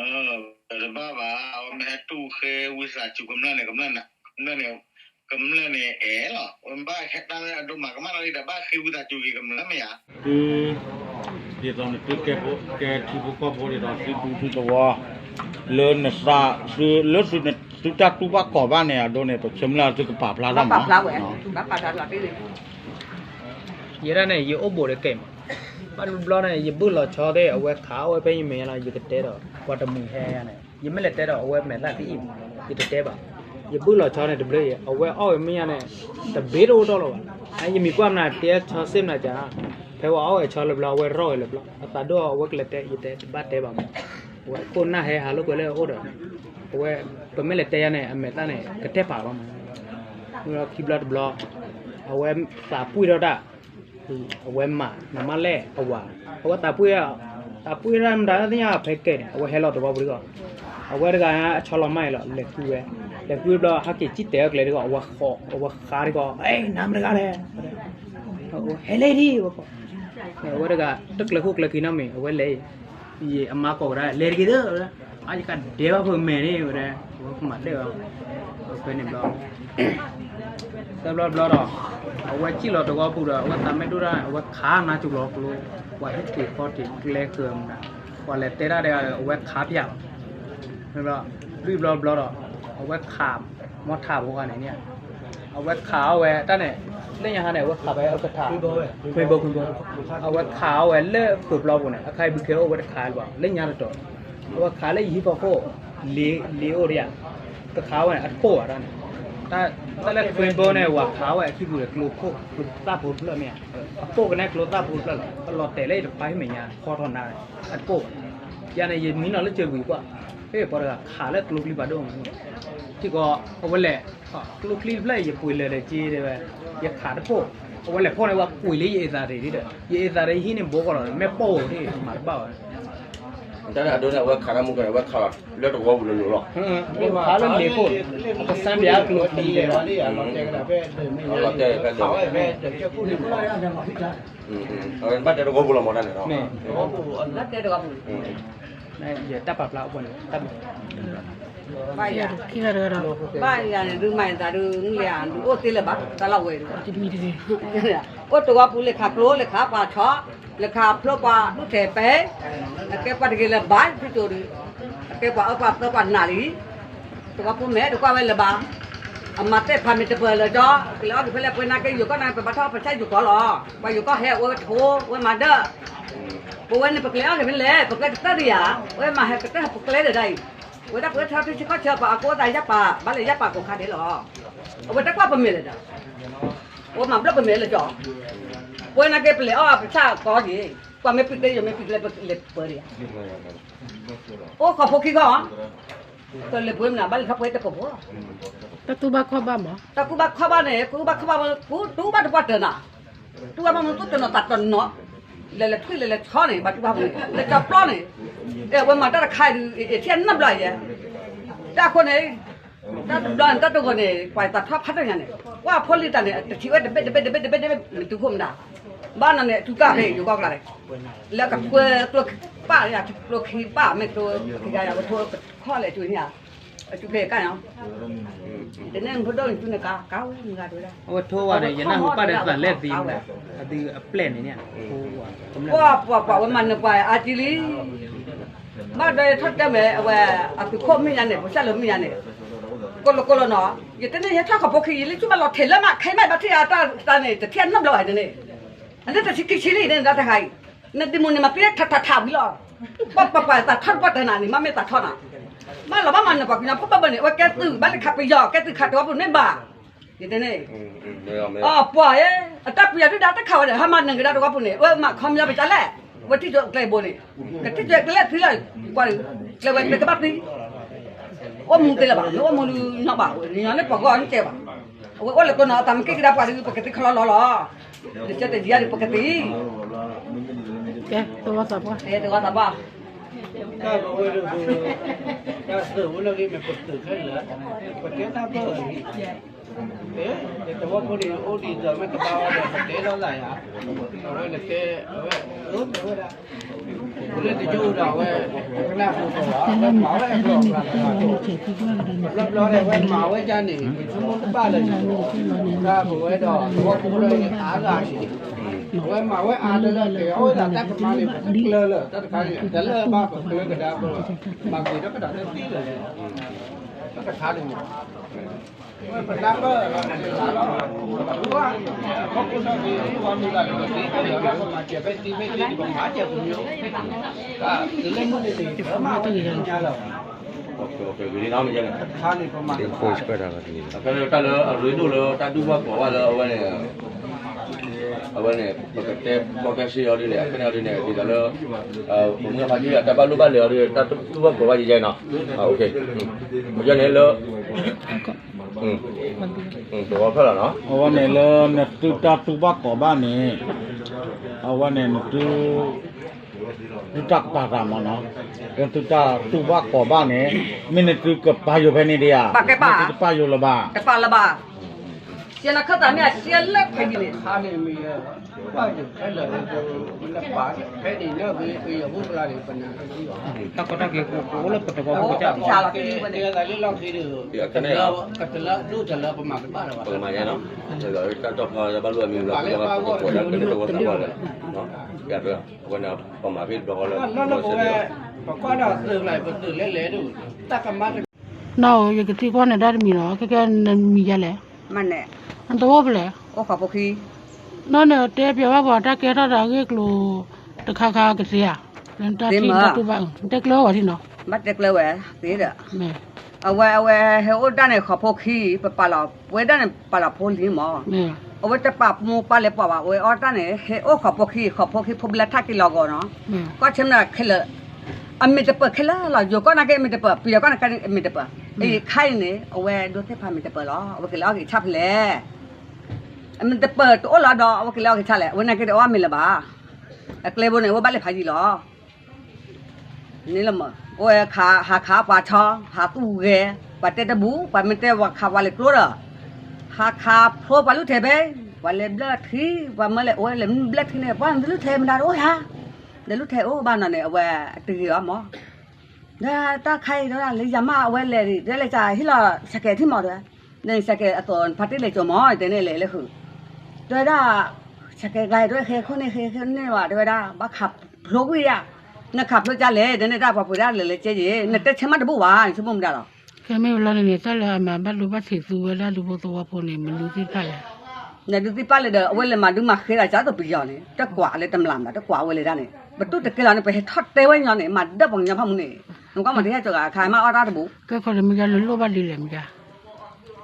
တဘၣ်ဘၣ်, အဝဲမ့ၢ်ဟဲတူၢ်ဃ့ဝံသးစူၤကမျၢၢ်န့ၣ် ကမျၢၢ်န့ၣ်, ကမျၢၢ်န့ၣ်အဲၣ်လီၤ. အဝဲမ့ၢ်ဘၣ်ဟဲတၢ်လၢအဒိၣ်မးကမၣ်လီၤလံဒီးဘၣ်ဃ့ဝံသးစူၤက့ၤကမျၢၢ်မ့ၢ်ဧါ. သု, ဒ်သိးနသုကဲဖိကဲထံဖိကီၢ်ဖိဒ်သိးသုဒူသုသဝီ လၢနသး, သု, လၢသု, သုတၢ်တူၢ်ဘၣ်ခီၣ်ဘၣ်န့ၣ် အဒိန့ၣ် ပဆၢမုၢ်လၢ်သုကပာ်ဖျါတၢ်မး. ယဲဒၣ်န့ၣ် ယအိၣ်ဘူးဒီးကဲမး, ဘၣ်တဘျီန့ၣ် ယဘုၣ်လီၤဆီသ့ၣ် အဝဲခးအီၣ်ဝဲဖဲယမဲာ်ညါလီၤ ယကတဲဒီး ပှၤတမှံၤဟဲယါန့ၣ် ယမ့ၢ်လဲၤတဲဒီး အဝဲမဲာ်သၣ်တအံၣ်မး ယတတဲဘၣ်. ယဘုၣ်လီၤဆီန့ၣ်တဘျီအံၤ အဝဲအီၣ်ဝဲမဲာ်ညါန့ၣ် တဘ့ၣ်တအိၣ်တီၢ်လၢၤဘၣ်. ယမံၤကွၢ်မနုၤ တဲဆီစ့ၣ်မနုၤကါ, ဖဲဝဲအီၣ်ဝဲဆီလၢဘျီ အဝဲရီၣ်ဝဲလၢဘျီ အသးဒိၣ်အီၤ အဝဲကလဲၤတဲ ယတဲတဘၣ်တဲဘၣ်မး. အဝဲခိၣ်နၢ်ဟဲဟးလိာ်ကွဲလၢအအိၣ်ဒီး အဝဲ ပမ့ၢ်လဲၤတဲယါန့ၣ် အမဲာ်သၣ်န့ၣ် ကတဲပာ်လီၤမး. မ့ၢ်လီၤခံဘျီတဘျီ အဝဲသးပှံၢ်ထီၣ်တၢ် အဝဲမၤ နမါလဲၣ်အဝၤ အဝဲသးပှ့ၤ, သးပှ့ၤတၢ်မတၤသ့ၣ်ညါဖဲကဲန့ၣ် အဝဲဟဲလီၤတဝီပူၤတဂီၢ်, အဝဲတဂၤအဆီလီၤမၢ်အံၤလီၤ လဲၤဃုဝဲ, လဲၤဃုဘျီ ဟဲက့ၤစံၣ်တဲာ်အကျဲတဂီၢ် အဝဲဃး, အဝဲဃးတဂီၢ် အဲ နၤမတဂၤလဲၣ်, ဟဲလဲၣ်ဒံးဝဲကီး, အဝဲတဂၤ တကျဲၤခိၣ်ကျဲၤခံနီတမံၤ အဝဲလဲၤ ယအမါကိးဝဲဒၣ် လဲၤတဂ့ၤသၢ, အယကဒဲးဘၣ်ဖဲမဲာ်န့ၣ်ဝဲဒၣ် အဝဲကမၤဒဲးဘၣ်, ဖဲန့ၣ်ဘျီ သၢဘျီတဘျီဒီး အဝဲစံၣ်လီၤတဝီပူၤဒီး အဝဲသးမ့ၢ်ဒိၣ်တၢ် အဝဲခးနါစိၤလီၤကျိ, ပှၤဟံၣ်တ့ၢ်ဃီတ့ၢ်ကျဲဃၢၤမနုၤ, ပှၤလဲၤတဲတၢ်ဒီး အဝဲခးပၠးလီၤ, လွံၢ်ဘျီတဘျီဒီး အဝဲခး မီထးဖိဂၤန့ၣ်န့ၣ် အဝဲခးအီၣ်ဝဲတၢ်န့ၣ်, လၢညါဟါန့ၣ် အဝဲခးဝဲအကထါ, အဝဲခးအီၣ်ဝဲလၢဃုာ်ပျီပူၤန့ၣ် အခါအံၤဘုခ့အိၣ်ဝဲတခးလၢၤဘၣ် လၢညါတတီၤ, အဝဲခးလၢယဟံၣ်ဖီခိၣ်, လ့ၤအိၣ်ဒံးဧါ, ကခးဝဲန့ၣ် အတပိၢ်ဘၣ်တၢ်န့ၣ်, တၢ်လၢဃုာ်ဘိန့ၣ် ဝဲခးဝဲအခံပူၤန့ၣ် ကျိခိၣ် ကျိသၣ်ဖိတဖျၢၣ်မ့ၢ်ဧါ, အပိၢ်ကနဲကျိသၣ်ဖိတဖျၢၣ်လီၤ အလီၤတဲာ်လၢယတခွါဟံၣ်မဲာ်ညါ ခီထီၣ်နၤ, အတပိၢ်ဘၣ်, ယၤန့ၣ် ယမံနီၤလၢစၢၤကွံာ်ကွၢ်, ဟ့ၣ်ပှၤတဂၤခးလၢကျိချံဘၣ်ဒိၣ်မး, ထံကီး အဝဲလဲၤ ကျိချံတဖျၢၣ်အံၤ ယပှ့ၤလၢာ်ဒီးက့ဒဲဝဲ, ယခးတပိၢ်, အဝဲလဲၤဖီၣ်န့ၣ် ပှ့ၤလၢယအ့ၣ်သးတ့ၢ်ဒီး ယအ့ၣ်သးဒီးယဟံၣ်န့ၣ်ဘိကီးလီၤ မ့ၢ်ပိၢ်အိၣ်ဒၣ်မၤတဘၣ်ဝဲ, တၢ်န့ၣ်အဒိန့ၣ် အဝဲခးတၢ်မူကီၢ်န့ၣ် အဝဲခးလီၤလၢတဝီပူၤလိၤလိၤလီၤ, ခးလၢလ့ၤခိၣ်, အကစၢ်ဘၣ်အကျိချံလ့ၤဝဲ, လီၤတဲာ်ဖဲလ့ၤ, အဝဲဘၣ်တဲတဝီပူၤလီၤမ့ၢ်တၢ်န့ၣ်လီၤ, တၢ်ပာ်ဖျါအပှၤန့ၣ် ဘၣ်ယၤန့ၣ် ဒုးမၤယသးဒုး မုၢ်လၢ်ယၤ ဒုးအိၣ်သ့လၢၤဘၣ် တၢ်လီၢ်ဝဲဒၣ်, အိၣ်တဝီပူၤ လဲၤခးကျိ လဲၤခးပှၤဆီ, လဲၤခးဖျိပှၤဒူၣ်ထဲးပဲ, အကဲပှၤတဂ့ၤလၢၤဘၣ် ဖုတိၤဒုး, အကဲပှၤအၢပှၤသီပှၤနးလံ, တဝီပူၤမဲာ်တကွၢ်ဝဲလၢၤဘၣ်, အမၤသ့ၣ်ဖးမ့ၢ်တပၢၢ်လၢၤကၠီ, ပကျဲၤအီၣ်က့ၤဖဲလဲၣ် ပှၤနာ်က့ၤယိၤကီၢ်န့ၣ် ပဘၣ်ထီၣ်ပဆၢယိၤကီၢ်လီၤ, ပှၤယိၤကီၢ်ဟဲအဝဲထိ ဝဲမၤဒၢၣ် ပဝဲန့ၣ် ပကျဲၤအီၣ်က့ၤဖဲလဲၣ် ပကျဲတသၢဒံးယၤ, ဝဲမၤဟဲကတၢၢ်ပကျဲဒီးဒၣ်အံၤ, ဝဲဒၣ်ပဝဲထီၣ်ထံဆၢကီၢ်ဆၢ ပှၤအကိးသးယၢ်ပာ် ဘၣ်လဲၤယၢ်ပာ်ကိးခါဒဲးလီၤ, အဝဲတၢ်ကွၢ်ပမဲာ်လၢၤဒီး, ဝဲမၤဘျီၣ်ပမဲာ်လၢၤကၠီ, ပဝဲနာ်က့ၤပလဲၤအီၣ်ပဆၣ်ကီးက့ၤ, ပှၤမ့ၢ်ပံးကျဲ ယမ့ၢ်ပံးကျဲ ပလဲၤပၢၤဒံးယၤ, အိၣ်ခိးဖိခံဂီၢ်, တလဲၤပှ့ၤမနုၤ ဘၣ်လဲၤထီၣ်ပှ့ၤတကိးဖိလီၤ, တၢ်ကူၣ်ဘၣ်ခီၣ်ဘၣ်မး, တၢ်ကူၣ်ဘၣ်ခီၣ်ဘၣ်န့ၣ် ကူၣ်ဘၣ်ခီၣ်ဘၣ် ကူၣ်တူၢ်ဘၣ်တပှၢ်တၢၢ်နၤ, တူၢ်ဘၣ်မးမ့ၢ်ကူၣ်တနီၤသးတနီၤ, လဲၤလဲၤထွံၣ်လဲၤလဲၤဆီန့ၣ် ဘၣ်တူၢ်ဘၣ်ပူၤန့ၣ် လဲၤကၠီပျီန့ၣ်, အဲဝဲမၤတၢ်တခါဒုး ထံၣ်နၢ်ဘျီယဲ, တၢ်အဃိန့ၣ် တၢ်တဘျီန့ၣ် တၢ်တဂီၤန့ၣ် ပှၤသးထီၣ်ဖးတၢ်ညါန့ၣ်, ကွၢ်ဖိလံၤတၢ်န့ၣ် တထံၣ်ဝဲတဘ့ၣ်တဘ့ၣ်တဘ့ၣ်တဘ့ၣ်တဘ့ၣ် မ့ၢ်တုၤခိၣ်မတၤ, ဘၣ်နီၤန့ၣ် အတူၢ်ကၢ်ဖဲယိၤကီၢ်ကျါန့ၣ်, လၢကထွဲကျိပၢ်ယၤ ကျိခံပၢ် မ့ၢ်ကျိခံဂၤယၤ ဝဲထိခီၣ်လဲၣ် အတူၢ်န့ၣ်ဧါ, အတူၢ်ဖဲကၢ်ညါ, တန့ၢ်ဖိဒိၣ်န့ၣ်တုၤန့ၣ်ကါ ကါဝဲမုၢ်ဂၤတဝဲဒၣ်, အဝဲထိဝဲန့ၣ် ယနၢ်ဟူဘၣ်ဒီးသးလဲၢ်သံမတၤ, အသုအပျဲၢ်န့ၣ်န့ၣ်, ပှၤပှၤပှၤဝဲမၤနၢၤပှၤအါကံလံ ဘၣ်ဒီးယထီၣ်တဲမဲာ် အဝဲ အသုးခိၣ်မ့ၢ်ညါန့ၣ် ပဆၣ်လၢမ့ၢ်ညါန့ၣ်, ကိးလိာ်ကိးလိာ်နီၤ, ယတဲန့ၣ် ယထီၣ်ခီဖိခံ ယလၢဆူဘၣ်လီၤထဲးလၢမး ခဲမးဘၣ်ထံၣ်အတၢ်တၢ်န့ၣ် တထံၣ်အနီတဘျီဘၣ်န့ၣ်, အလၢတဆံခံဆံလံန့ၣ် ဒၣ်တခါအံၤ, နဒံမူန့ၣ် မၤသံထးထးထးဝံၤလီၤ, ပှၤပှၤပှၤသးထီၣ်တပှၢ်တၢၢ်နၤန့ၣ် မ့မ့ၢ်သးထီၣ်နၤ, ဘၣ်လီၤဘၣ်မၤနၢၤပှၤကညီဖိဘၣ်ဘၣ်န့ၣ် အဝဲကဲသုး ဘၣ်လဲၤခးပယီၤ ကဲသုးခးတဝီပူၤန့ၣ်ဘၣ်, ယတဲန့ၣ် အပှၤဧၢ, အတၢ်ပယီၤဒုၣ်ဒါတခးဝဲဒီး ဟဲမၤနၢၤကဒါတဝီပူၤန့ၣ် အဝဲမၤခီပညီပကလဲၣ်, ဝဲထံၣ်ကျဲဘိန့ၣ်, ကထံၣ်ကျဲကျဲသံလီၤ, ကျဲဝဲကျဲကဘၣ်သံ, အိၣ်မူသ့လၢၤဘၣ်, နအိၣ်မူဒုးနီၢ်ဘၣ်, ညီန့ၢ်ပှၤဂီၢ်န့ၣ်ကဲဘၣ်, အဝဲအိၣ်လၢကနီၤ အသးမ့ၢ်က့ၤကဒါပှၤဒုး ပကသံခီလီလီလီၤ, နကၢတယံၤဒုးပကသံ, ကဲ တဝီသးပှၢ်, တဝီသးပှၢ် တၢ်သုးဝဲလၢဂ့ၤ မ့ၢ်ပသုးခဲလၢာ်, ပတဲတၢ်ဘၢၣ်အံၤ, တဝီဖိန့ၣ် အိၣ်ဒံးဒီးမ့ၢ်တဘၣ်ဝဲဒီး ပတဲလိာ်သးယၤ, အဝဲန့ၣ်တဲ အဝဲ အဝဲဒၣ် လၢတယိဒီးအဝဲ ကနၣ်ဖိသဝီ အဝဲမၤဝဲအကျိၤအကျဲ တဘျီဘျီဒီး အဝဲမၤဝဲဒ်န့ၣ် ဆိကမိၣ်တဘၣ်လၢၤန့ၣ် တၢ်ပဝဲဒီးသဝီဖိဒီးအါဂၤန့ၣ် အဝဲမၤဝဲအါလၢလၢကဲ အဝဲဒၣ်တၢ်ကမၤန့ၣ် ပကျၢၤလၢ တၢ်တခါန့ၣ် တလၢဘၣ်ပကျၢၤကဒါဘၣ် မၤက့ၤဒီးကဒီးတသံလၢၤ တၢ်တခါန့ၣ် တၢ်လၢအရ့ဒိၣ်လၢတၢ်ဒူၣ်ဘၣ်ကိးဘၣ်လၢအဝဲန့ၣ် အဝဲန့ၣ် ပကတဲဘီကဲစ့အီၤဒ်န့ၣ် အခဲန့ၣ်အီၤဒ်န့ၣ် ဒ်သိးလၢ ပမုၢ်ဖးကံၢ်အတၢ်ဘၣ်လိၣ်ဘၣ်လဲၤအီၤဒ် တၢ်တူၢ်ဘၣ်ကိးဘၣ်ယဲယဲနီၤ မ့ၢ်ယဲန့ၣ်လၢ သဝီဖျၢၣ်လီၤနီၤ အဝဲန့ၣ်လၢနသုတၢ်တူၢ်ဘၣ်ကိးဘၣ်န့ၣ် အဝဲန့ၣ်နသု သုတၢ်ကပၤသးမးနီၤ နသုတၢ်တူၢ်ဘၣ်ကိးဘၣ်န့ၣ် မ့ၢ်နသုကပာ်ယိာ်ဖဲန့ၣ်ဒံးဧါ မ့ၢ်သုတပာ်ယိာ်လၢၤဘၣ် တပာ်လၢၤဘၣ် ယဲလၢခၢၣ်သးမ့ၢ်အစဲလၢခၢၣ်သးန့ၣ် ခါန့ၣ်မ့ၢ် ပာ်ယိာ်ခဲလၢာ် လၢပာ်ခဲန့ၣ်လၢပယီၤဖိတဂၤန့ၣ် ပနၢ်ကသံဘၣ် တၢ်ကီတၢ်ခဲကအိၣ်လၢပတဝီဖိကစၢ် ကတလၢဒိၣ်တလၢပမၤကဘၣ်လၢၤဘၣ် ပကမၤယဲနီၤ တၢ်တီဖီဘၣ်လိၣ်အမံၤဘျီ ပကကိးဒၣ်ကန့ၣ်တဝီသးပှၢ်လၢ အဝဲန့ၣ် ပမၤဖဲတဘျီဃီလၢ ပကွၢ်ဒီးသုးလၢပသုးလဲၤလဲၤဒိၣ် တၢ်ကမၤတ နီၢ်ဧၢ ယကသံကွၢ်နၤတၢ်တမံၤလီၤ ခဲကဲနမံၤယဲလဲၣ် မၤနဲၣ် နသဝီဖဲလဲၣ် အိၣ်ဃီဖိခံ နီၢ်န့ၣ်တဲပျဲးဘၣ်ပှၤတၢ်ကဲထီၣ်သးအဂ့ၢ်အကျိၤ တခါခါကသ့ဧါ လၢနတၢ်ထံၣ်တၢ်တူၢ်ဘၣ် နတဲကျၢၤဝဲဒၣ်နီၤ ဘၣ်တဲကျၢၤဝဲသ့ဒီး အဝဲအဝဲဟဲအိၣ်ဒၣ်န့ၣ်ဃီဖိခံ ပပာ်လီၤ ပဝဲဒၣ်န့ၣ်ပာ်လီၤဖိလံမး အဝဲတပာ်မိၢ်ပာ်လဲၤပှၤဘၣ် အဝဲအီၣ်တၢ်န့ၣ် ဟဲအိၣ်ဃီဖိခံ ဃီဖိခံဖိဘျၢထၣ်က့ၤလီၤဂီၤနီၤ ကွၢ်ဆၢမနုၤခဲလၢာ် အမ့ၢ်တပၢၢ်ခဲလၢာ်လီၤ ယိၤကီၢ်နာ်က့အမ့ၢ်တပၢၢ် ပယီၤကီၢ်နာ်က့အမ့ၢ်တပၢၢ် အံၤခါအံၤန့ၣ် အဝဲဒိသ့ၣ်ဖးမ့ၢ်တပၢၢ်လီၤ အဝဲကလဲၤအီၣ်က့ၤဆၣ်ဖဲလဲၣ် အမ့ၢ်တပၢၢ်တအိၣ်လီၤဒီး အဝဲကလဲၤအီၣ်က့ၤဆၣ်လဲၣ် အဝဲနာ်က့တအီၣ်မ့ၤလၢၤဘၣ် အကျဲဘိန့ၣ် အဝဲဘၣ်လဲၤဖးယံာ်လီၤ န့ၣ်လီၤမး အိၣ်ဝဲဟးခးပှၤဆီ ဟးသူၣ်ဂဲၤ ပှၤတဲတဘူး ပှၤမ့ၢ်တဲပှၤခးပှၤလဲၤကျိဒီး ဟးခးဖိပှၤလုၢ်ထဲဖဲ ပှၤလဲၤဘျၢထံ ပှၤမၢလဲၤအိၣ်လဲၤဘျၢထံန့ၣ် ပှၤလုၢ်ထဲမတၤတအိၣ်ဧါ ဒီးလုၢ်ထဲအိၣ်ဘၣ်နီၤန့ၣ် အဝဲတဂ့ၤအီၤမး ဒီးတၢ်ခါအံၤတဲဝဲဒၣ် လၢယၤမးအဝဲလဲၤဒ် တဲလဲၤကဟ့ၣ်လီၤ စဲးကဲးထံၣ်မးတဲဝဲ ဒီးစဲးကဲးအသိး ဖါတံၢ်လဲၤကၠိမး တဲန့ၣ်လဲၤလၢဃုာ် တဲဝဲဒၣ် စဲးကဲးကျါ တဲဝဲ ဃဲခိၣ်န့ၣ် ဃဲခိၣ်န့ၣ်ဘၣ် တဲဝဲဒၣ် ဘၣ်ခးဖျိကွံာ်ယၤ နခးဖျိကလဲၣ် တဲန့ၣ်တၢ်ပှၤပှ့ၤဒၣ်လဲၤလၢကဲယ့ၣ် နတဲဆၢမးတဘူၣ်ဘၣ် ဆိကမိၣ်မတၤလီၤ ခဲမ့ၢ်ဝဲလီၤန့ၣ်န့ၣ် တၢ်လၢအမၤဘၣ်လိာ်ဘၣ်ဆံးသူဝဲဒၣ်ဒူဖိသဝီဖိန့ၣ် မနုၤသ့ၣ်တဖၣ်လဲၣ် နဒုးသံပၢ်လၢဒီး အဝဲလဲၤမၤဒုးမၤဃဲလီၤ ကၢ်သိးပယီၤန့ၣ် တကွၢ်လၢတမျၢ်မး တကွၢ်အဝဲလဲၤဒၣ်န့ၣ် ပတူၢ်တကဲလီၤန့ၣ် ပဟဲထီၣ်တဲဝဲညီန့ၣ် မၤဒၢပှၤကညီဖးမူန့ၣ် နကွၢ်မၤတဟဲကၠီၤဂၤခါ မၤအီၣ်တၢ်တဘူး ကဲခီဒီးမ့ၢ်ယါလၢလိၣ်ဘၣ်ဒ်လဲၣ်မ့ၢ်ယါ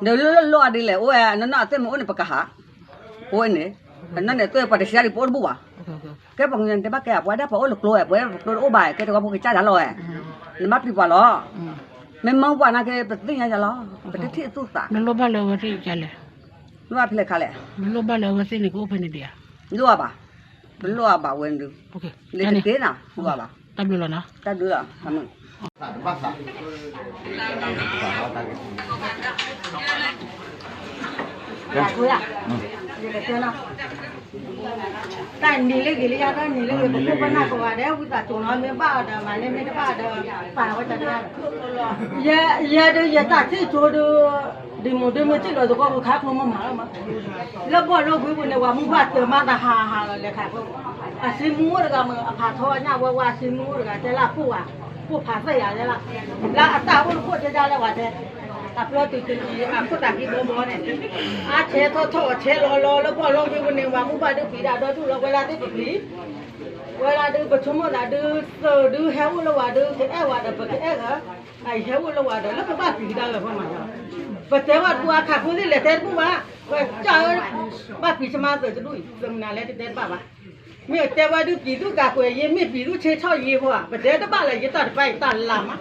ဒီးလိၣ်လိၣ်အီၤဒ်လဲၣ် အိၣ်ဝဲ နီၢ်နီၢ်အသ့ၣ်မ့ၢ်အိၣ်န့ၣ် ပကဟး အိၣ်ဝဲန့ၣ် နီၢ်န့ၣ်အသ့ၣ်ပှၤတဆံးဒ်ပအိၣ်တဘူးဘၣ် ကဲပှၤကညီန့ၣ် တဘၣ်ကဲ ပှၤဒၣ်ပှၤအိၣ်လၢကျိဝဲ ပဝဲပကျိတအိၣ်ဘၣ် ကဲတဝီဖိကစၢ်ဒၣ်လီၤဝဲ နဘၣ်ပျံၤပှၤလီၤ မ့ၢ်မၢပှၤနာ်က့ ပသ့ၣ်ညါယၤလီၤ ပတထံၣ်အသူၣ်သး နလိၣ်ဘၣ်လၢအဝဲသ့ၣ်ယါလဲၣ် လိၣ်ဘၣ်ဖဲလဲၣ်ခါလဲၣ် နလိၣ်ဘၣ်လၢအဝဲသ့ၣ်န့ၣ် ကအိၣ်ဖဲန့ၣ်ဒံးဧါ လိၣ်အဘၣ် ပလိၣ်အဘၣ်ဝဲဒုး လၢတက့ၢ်နၤ လိၣ်အဘၣ် တၢ်ဘျုးလီၤနီၤ တၢ်ဘျုးလီၤ တၢ်နံၤလၢဂ့ၤလၢယါ တၢ်နံၤလၢဂ့ၤ ပခိၣ်ပနၢ်ကိးဂၤဒဲး ဝံသးစူၤနီၤ မ့ၢ်ဘၣ်အီၤဒီး မၤန့ၢ် မ့ၢ်တဘၣ်အီၤဒီး ပာ်ဝဲတၢ်တၢ် ယဲဒၣ် ယတၢ်ထံၣ်ကၠိဒုး ဒ်မုၢ်ဒုးမ့ၢ်ထံၣ်လီၤသကိး ပခါကျိမးမၤလီၤမး လၢဘီၣ်လိၣ်ကွံာ်ပူၤန့ၣ် ဝၤမုၢ်ဘၣ်တၢၤမးတဟးဟးလီၤလဲၤခးဖိ အစံမူအိၣ်တဂၤမး အဖးထီညၣ်ဝဲဝဲ အစံမူအိၣ်တဂၤတဲလၢအပိၢ်ဝဲ ပိၢ်ဖးသ့ၣ်ယၤတဲလၢ လၢအတၢ်အိၣ်တခိၣ်တဲဒၣ်လၢဝဲတဲ အဖျီတုၤတနံၤ အခိၣ်တၢ်ကံဘီဘီန့ၣ် အါထဲထီၣ်ထီၣ်အီၤထဲလီၤလီၤ လၢဘီၣ်လိၣ်ကွံာ်ပူၤန့ၣ် ဝၤမုၢ်ဘၣ်ဒုးပျံၤဒၣ်ဒီဒူၣ်လီၤ ဝဲဒၣ်သ့ၣ်ပပျံၤ ဝဲဒၣ်ဒုး ပဆိကမိၣ်ဒၣ်ဒုး သုးဒုးဟဲအိၣ်လၢဝဲဒုး ကအဲၣ်ဝဲဒီး ပကအဲၣ်ဂၤ အဟဲအိၣ်လၢဝဲဒီး လၢပဘၣ်ပျံၤကဒါဝဲဖဲမၤ ပတဲဝဲတဘူၣ် အခးဖိသ့ၣ်လဲၤတဲတဘူၣ်ဘၣ် ပကၢ်ဧၢ ဘၣ်ပျံၤဆမါသုးတဒူၣ်အံၤ သုးမနုၤလဲၣ်တတဲတဘၣ်ဘၣ် မ့ၢ်တဲဝဲဒုး ပျံၤသူၣ်ကးကွဲးယ့ မ့ၢ်ပျံၤသူၣ်ဆ့ထီၣ်ယ့ဖိဧါ ပတဲတဘၣ်လၢၤ ယတၢ်တဖၣ်အံၤတၢ်လၢ်မး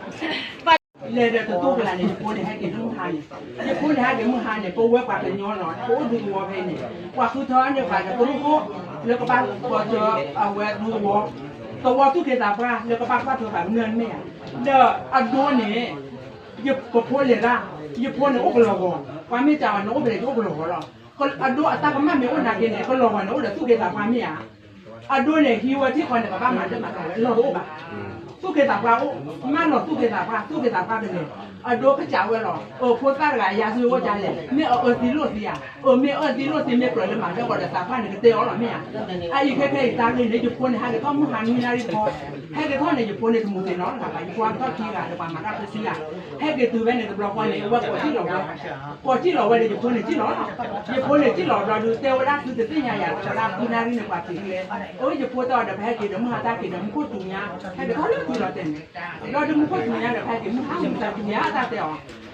လဲၤဒီးတတိၢ်ကလာ်န့ၣ် ယဖိန့ၣ်ဟဲက့ၤလၢမုၢ်ဟါန့ၣ် ယဖိန့ၣ်ဟဲက့ၤမုၢ်ဟါန့ၣ် ပဝဲပှၤကညီနီၤ ပအိၣ်ဒူသဝီဖဲန့ၣ် ပှၤဃုထၢန့ၢ်ပှၤဒီးကရူၢ်ခိၣ် လၢကဘၣ်ကွၢ်ဆၢအဝဲဒူသဝီ သဝီသူၣ်က့သးပှၢ် လၢကဘၣ်ကွၢ်ထွဲပှၤကမျၢၢ်မ့ၢ်ဧါ ဒီးအဒိန့ၣ် ယပဖိလဲၤတၢ် ယဖိန့ၣ်အိၣ်ကလီၤဂီၤ ပှၤမ့ၢ်တၢ်အီၤန့ၣ်အိၣ်ဖဲလဲၣ် ယအိၣ်ကလီၤဂီၤလီၤ အဒိအတၢ်ကမၣ်မ့ၢ်အိၣ်နာ်က့န့ၣ် ကလီၤဂီၤန့ၣ် အိၣ်ဒီးသူၣ်က့သးပှၢ်မ့ၢ်ဧါ အဒိန့ၣ် ဟံးဝဲထံဃီန့ၣ် ကဘၣ်မၤတၢ်မၤတၢ်ဝဲ လီၢ်တအိၣ်ဘၣ်. သူၣ်က့သးပှၢ်အိၣ်, မၢလီၤသူၣ်က့သးပှၢ်, သူၣ်က့သးပှၢ်တဂ့ၤ. အဒိကစၢ်ဝဲလီၤ. အဖိသၣ်တဂၤယၤဆူအိၣ်ဒ်လဲၣ်, မ့ၢ်အအၢသံလိာ်သံဧါ. အၢ မ့ၢ်အၢသံလိာ်သံ မ့ၢ်ကြၢးလၢမၤတၢ်ဃီဒီးသးပှၢ်န့ၣ် ကတဲအီၤလီၤမ့ၢ်ဧါ. အအံၤခဲခဲအံၤတၢ်ဂ့ၢ်န့ၣ် ယဖိန့ၣ် ဟဲက့ၤထီၣ်မုၢ်ဟါနွံနၣ်ရံၣ်တခီ, ဟဲက့ၤထီၣ်န့ၣ် ယဖိန့ၣ်တမူသ့ၣ်နီတဂၤဘၣ်. ယဖိဟဲက့ၤထီၣ်ခံဂၤဒီးပှၤမၤတၢ်ဖိခံဂၤ, ဟဲက့ၤတုၤဝဲန့ၣ်တဘျီဃီန့ၣ် အဝဲကိးထံၣ်လီၤဝဲ ကိးထံၣ်လီၤဝဲဒီး ယဖိန့ၣ်ထံၣ်လီၤလီၤ. ယဖိန့ၣ်ထံၣ်လီၤဘျီဒုး တဲဝဲဒၣ်သုတသ့ၣ်ညါယၤ တဲဝဲဒၣ်သုနၣ်ရံၣ်န့ၣ်ပှၤက့ၤလံလဲၣ်. အဝဲယဖိတဲအီၤဒီး ပဟဲက့ၤဒီးမုၢ်ဟါတၢ်က့ၤဒီး မူခိၣ်စူၤညါ ဟဲက့ၤထီၣ်လၢသုလီၤတဲာ်န့ၣ်. ဘျီဒုးမူခိၣ်စူၤညါဒီး ပဟဲက့ၤမုၢ်ဟါမုၢ်တၢ်စူၤညါတၢ်တဲအီၤ